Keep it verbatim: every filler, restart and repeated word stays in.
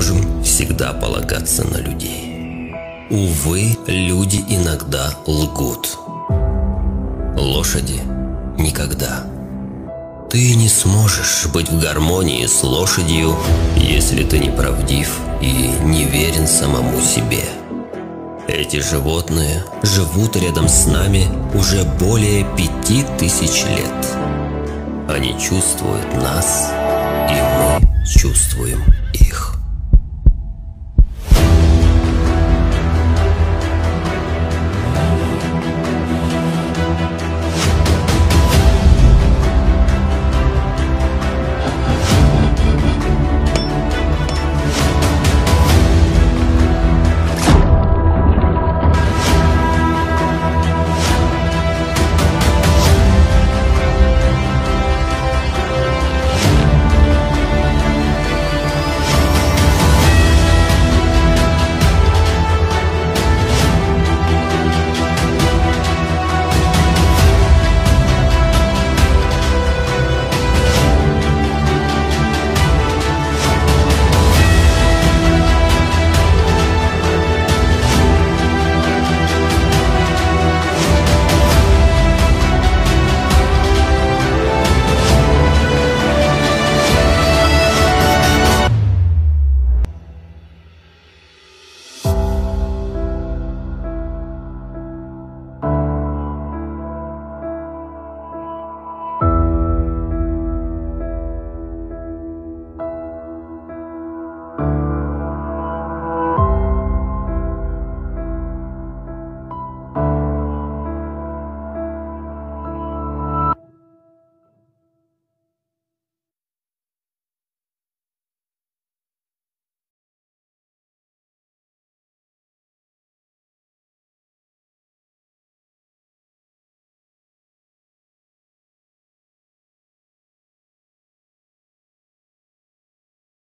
можем всегда полагаться на людей. Увы, люди иногда лгут. Лошади никогда. Ты не сможешь быть в гармонии с лошадью, если ты не правдив и не верен самому себе. Эти животные живут рядом с нами уже более пяти тысяч лет. Они чувствуют нас, и мы чувствуем